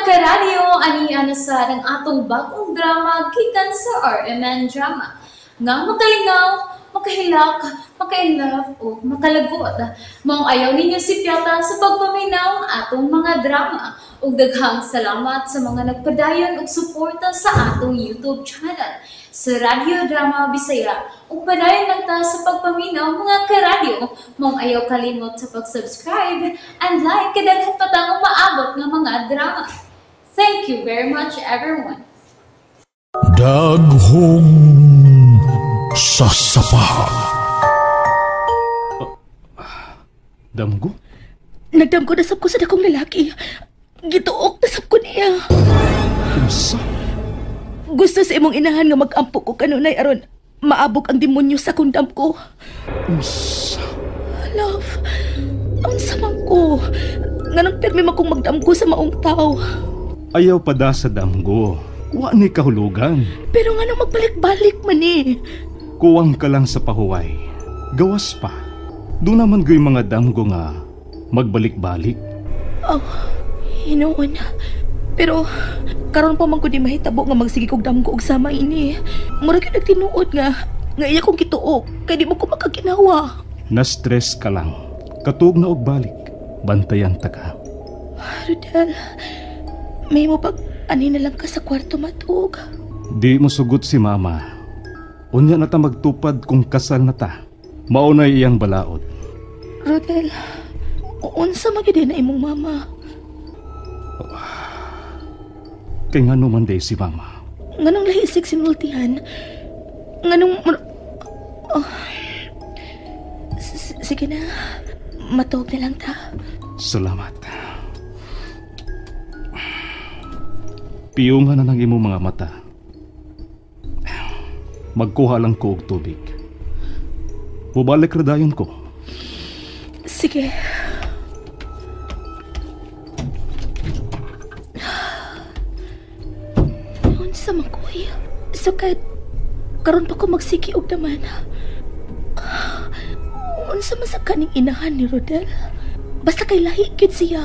Karadyo, ani na sa ang atong bagong drama gikan sa RMN Drama. Nga makalingaw, makahilak, makainlove o makalagot. Maong ayaw ninyo sipyata sa pagpaminaw ang atong mga drama. Ug daghang salamat sa mga nagpadayon og suporta sa atong YouTube channel sa Radyo Drama Bisaya. Ug padayon lang ta sa pagpaminaw, mga karadyo. Maong ayaw kalimot sa pag-subscribe and like kay daghan pa tang umaabot nga mga drama. Thank you very much, everyone. Daghong sasapa. Damgo? Nagdamgo na sab ko sa dakong lalaki. Gituok na sab ko niya. Unsa? Gusto sa imong inahan nga mag-ampo ko kanunay aron maabok ang demonyo sa akong damgo. Unsa? Love, unsa man ko? Nganong pirmi man kong magdamgo sa maong tao? Ayaw pa da sa damgo. Wa ni kahulugan. Pero nganong magbalik-balik man eh. Kuwang ka lang sa pahuway. Gawas pa. Doon naman go'y mga damgo nga magbalik-balik. Oh, hinuon. Pero karon pa man ko di mahitabo nga magsige kog damgo og sama ini. Mura gyud nagtinuod nga nga iya kong gituok kay di mo ko makaginawa. Na-stress ka lang. Katug na og balik. Bantayan ta ka. Rodel, may mo pag ani na lang ka sa kwarto matug. Di mo sugot si mama. Unya na ta magtupad kung kasal na ta. Maunay iyang balaod. Rodel, unsa man gyud na imong mama? Kay ngano man day si mama. Nganong lahi sig sinultihan? Nganong oh. Sige na. Matuog na lang ta. Salamat. Piyungan na ng imong mga mata. Magkuha lang ko og tubig. Mubalik ra dayon ko. Sige. Unsa man ko eh. So kahit karon pa ko magsiki og daman. Unsa man sa kaning inahan ni Rodel? Basta kay lahi gyud siya.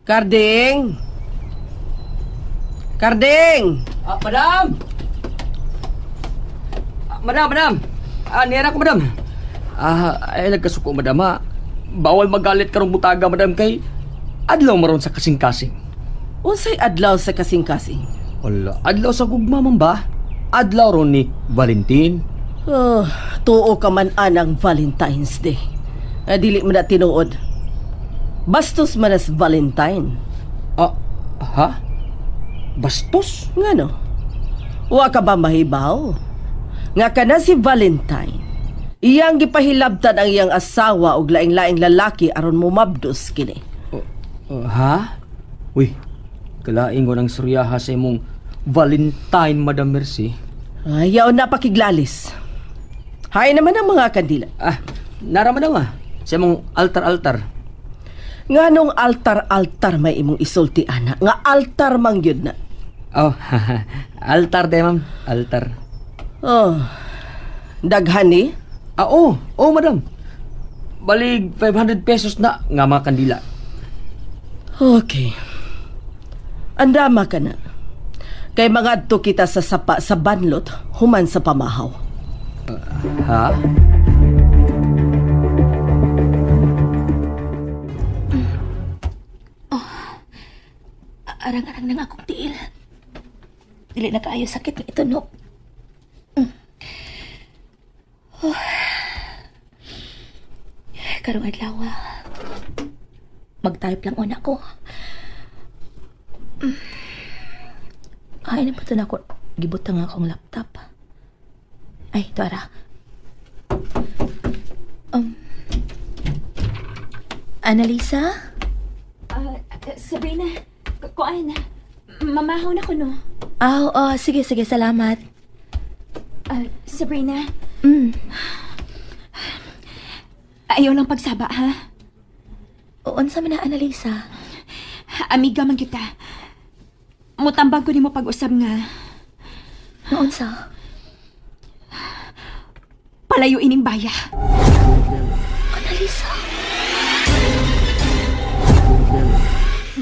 Karding! Karding! Ah, madam! Ah, madam, madam! Ah, nira ko, madam. Ah, ay nagkasuko, madam, ha. Bawal magalit karong butaga, madam, kay adlaw maron sa kasing-kasing. Unsay adlaw sa kasing-kasing? Wala, adlaw sa gugma man ba? Adlaw ron ni Valentin. Oh, tuo ka man anang Valentine's Day. Ah, dili man na tinuod. Bastos man as Valentine. Ah, ha? Bastos? Ngano? Wa ka ba mahibaw? Nga ka na si Valentine. Iyang gipahilabtan ang iyang asawa og laing-laing lalaki aron mumabdos kini. Ha? Uy, kalaing ko ng suryaha sa imong Valentine, Madam Mercy. Ayaw na pakiglalis. Hay naman ang mga kandila. Ah, nara madam ah. Sa imong altar-altar. Nga nung altar-altar may imong isulti, ana. Nga altar mang yun na. Oh, altar de, ma'am. Altar. Oh, daghan ni? Ah, oh, oh, madam. Balig 500 pesos na nga mga kandila. Okay. Andama ka na. Kay mangadto kita sa sapa sa banlot, human sa pamahaw. Ha? Arang-arang nang akong tiil. Dili na kaayo sakit nga itunok. Oh. Karong adlaw, mag-type lang una ko. Ay, na pa ito na ako. Gibutang akong laptop. Ay, ito ara. Annalisa? Sabrina, kuan. Mamahaw na ko, no? Ah, oh, sige, sige. Salamat. Sabrina? Ayaw lang pagsaba, ha? Unsa man na, Annalisa? Amiga man kita. Mutambag ko nimo pag-usab nga. Unsa? Palayo ining baya. Annalisa?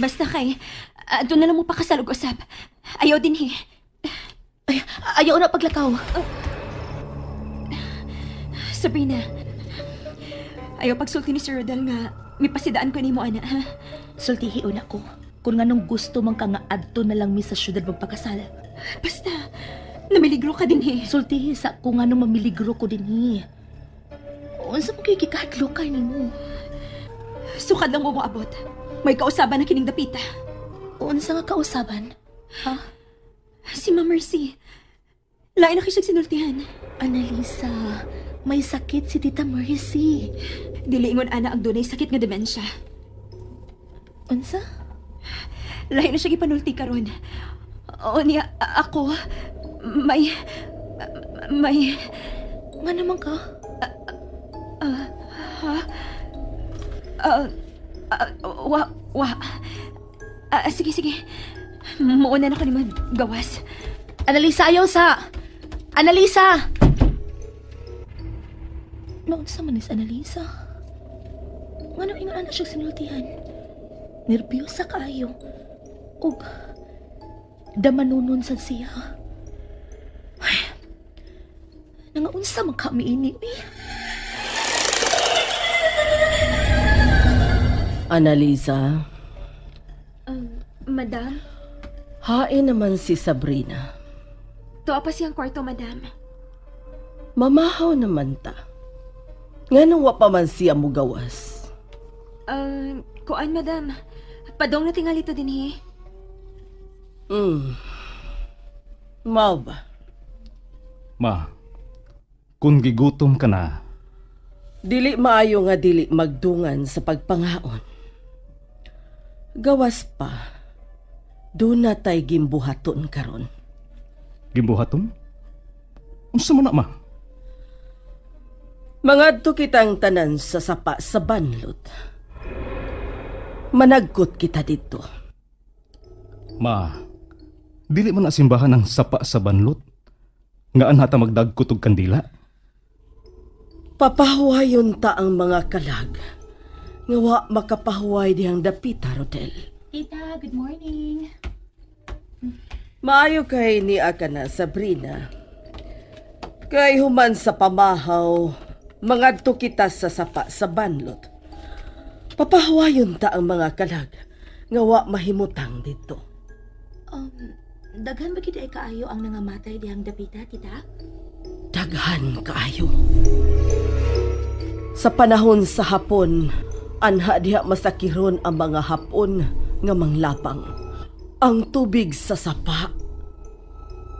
Basta kay, doon na lang mo pakasal og usab. Ayaw din he. Ay, ayaw na paglakaw. Sabrina, ayaw pagsulti ni Sir Rodel nga mipasidaan ko nimo ana, ha? Sultihi una ko. Kung nganong gusto man ka nga adto na lang mi sa syudad magpakasal. Basta, namiligro ka din he. Sultihi sa kung nganong mamiligro ko din he. Unsa mo kay gikahadlokay nimo? Sukad lang mo moabot. May kausaban na kining dapita. Unsa nga kausaban? Ha? Si Ma'am Mercy. Lain na kay siyang sinultihan. Annalisa, may sakit si Tita Mercy. Dili ingon ana ang dunay sakit nga demensya. Unsa? Lain na siya gipanulti karon. O niya, ako, may. Nga naman ka? Wa. Sige. Muuna na ko ni gawas. Annalisa, ayaw sa! Annalisa! Naunsa man is Annalisa? Nga nang ingon ana siya sinultihan? Nerbiyosa kaayo. Ug damanunon sad siya. Ay, nangaunsa man kami ini, uy. Annalisa. Madam? Hain naman si Sabrina. Tuwa pa siyang kwarto, madam. Mamahaw naman ta. Nganong wa pa man siya mugawas? Kuan, madam. Padong na tingali to din, he. Mao ba? Ma, kung gigutom ka na, dili maayo nga dili magdungan sa pagpangaon. Gawas pa, doon na tay gimbuhaton karon. Gimbuhaton? Unsa man na, ma? Mangadto kitang tanan sa sapa sa banlot. Managkot kita dito. Ma, dili man na simbahan ang sapa sa banlot. Nga anha ta magdagkot og kandila. Papahuwayon ta ang mga kalag. Nga wa makapahuway dihang dapita, Rodel. Tita, good morning. Maayo kay niya ka na, Sabrina. Kay human sa pamahaw, mangadto kita sa sapa sa banlot. Papahuwayon ta ang mga kalag, nga wa mahimutang dito. Daghan ba gid ay kaayo ang nangamatay dihang dapita, tita? Daghan kaayo. Sa panahon sa hapon, anha diha masakiron ang mga hapon nga manglapang. Ang tubig sa sapa,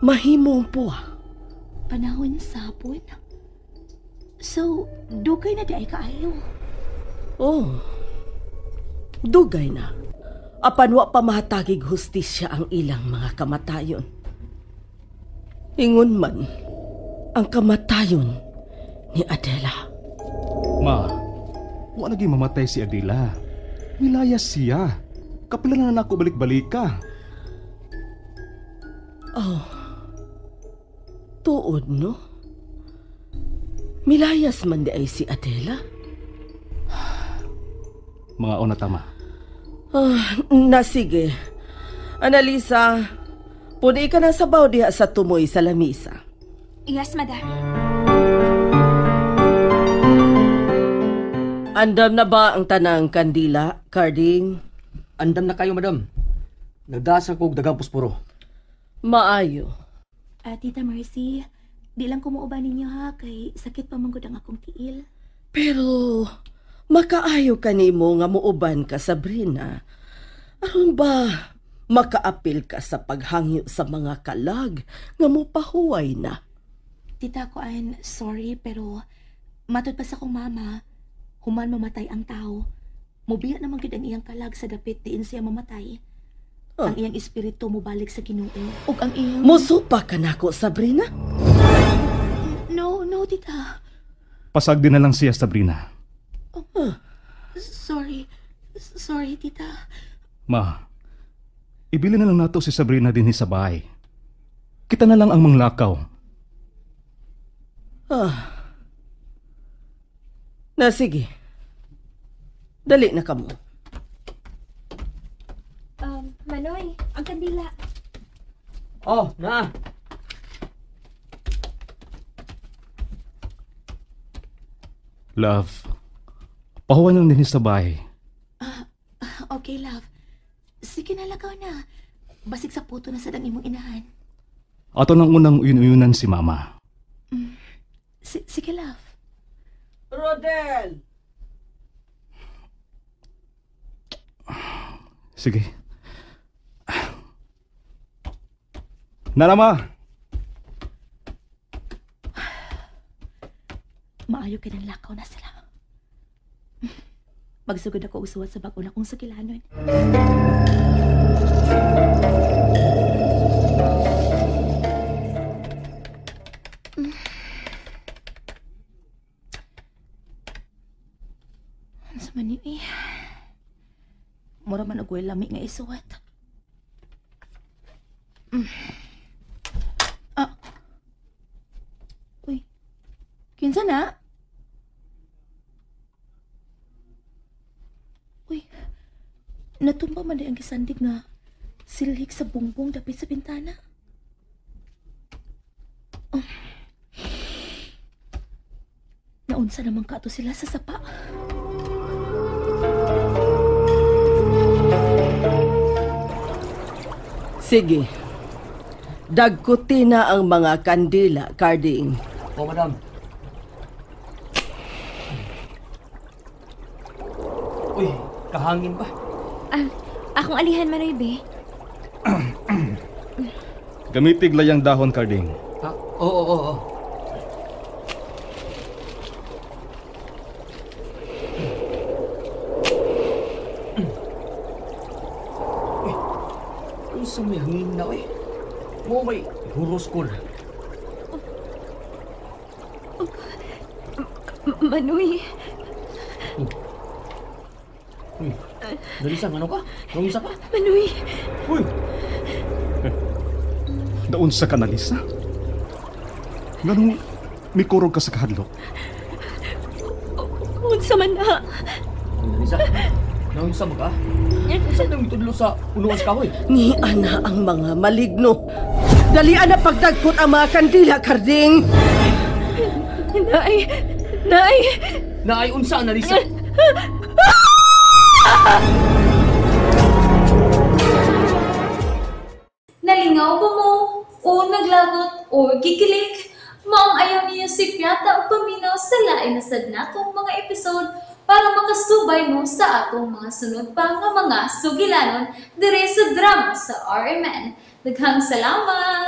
mahimong puwa. Panahon sa hapon? So, dugay na di ay kaayo? Oh, dugay na. Apan wa pa mahatagig hustisya ang ilang mga kamatayon. Ingon man, ang kamatayon ni Adela. Ma, wa lagi mamatay si Adela. Milayas siya. Kapila na nako balik-balik ka. Oh, tuod no? Milayas man di ay si Adela. Mga una tama. Na sige. Annalisa, puni ka ng sabaw diha sa tumoy sa lamisa. Yes, madam. Andam na ba ang tanang kandila, Carding? Andam na kayo, madam. Nagdasa kog dagang posporo. Maayo. Tita Mercy, di lang kumuuban ninyo ha, kay sakit pa manggod ang akong tiil. Pero makaayo kanimo nga muuban ka, Sabrina. Aron ba makaapil ka sa paghangyo sa mga kalag nga mopahuway na? Tita Kuan, sorry pero matod pa sa akong mama, human mamatay ang tao. Mubiya naman gid ang iyang kalag sa dapit diin siya mamatay. Oh. Ang iyang espiritu mobalik sa Ginoo. Ug ang iyang Musupa ka nako, Sabrina? No, no, tita. Pasag din na lang siya, Sabrina. Oh, sorry. Sorry, tita. Ma, ibili na lang nato si Sabrina dinhi sa bahay. Kita na lang ang manglakaw. Na sige. Dali na kamo. Ang kandila. Oh, na. Love, pahuwan lang din sa bahay. Okay, love. Sige na, lakaw na. Basig sa puto na sa dang imong inahan. Ato nang unang uyun-uyunan si Mama. Sige, love. Rodel! Sige. Narama! Maayo ka ng lakaw na sila. Magsugod ako usuwat sa bag-o na kong sugilanon. Ano sa man yun eh? Mura man og way lami nga isuwat. Ah. Uy. Kinsa na? Uy, natumba man di ang gisandig nga silhik sa bungbong dapit sa bintana. Oh. Naunsa naman ka to sila sa sapa. Sige. Dagkuti na ang mga kandila, Carding. Oh, madam. Uy, kahangin ba? Ah, akong alihan Manoy, be. Gamitig layang dahon, Carding. Ah, oo. Uy, unsa may hangin na, uy? Mo may huros ko na. Manoy. Uy, Dalisa, ano ka? Naunsa ka? Manoy. Uy! Naunsa ka na, Lisa? Nganong mikurog ka sa kahadlok? Unsa man na. Dalisa, naunsa mo ka? Unsa nang itudlo sa unuan sa kahoy? Ni ana ang mga maligno. Dalian na pagdagkot ang mga kandila, Carding! Nay! Nay! Naay unsa, Analisa? Nalingaw ba mo? O naglagot o gikilig? Maong ayaw niyo si Piata o paminaw sa lain na sad natong mga episode para makasubay mo sa atong mga sunod pa nga mga sugilanon dire sa drama sa RMN. Daghang salamat!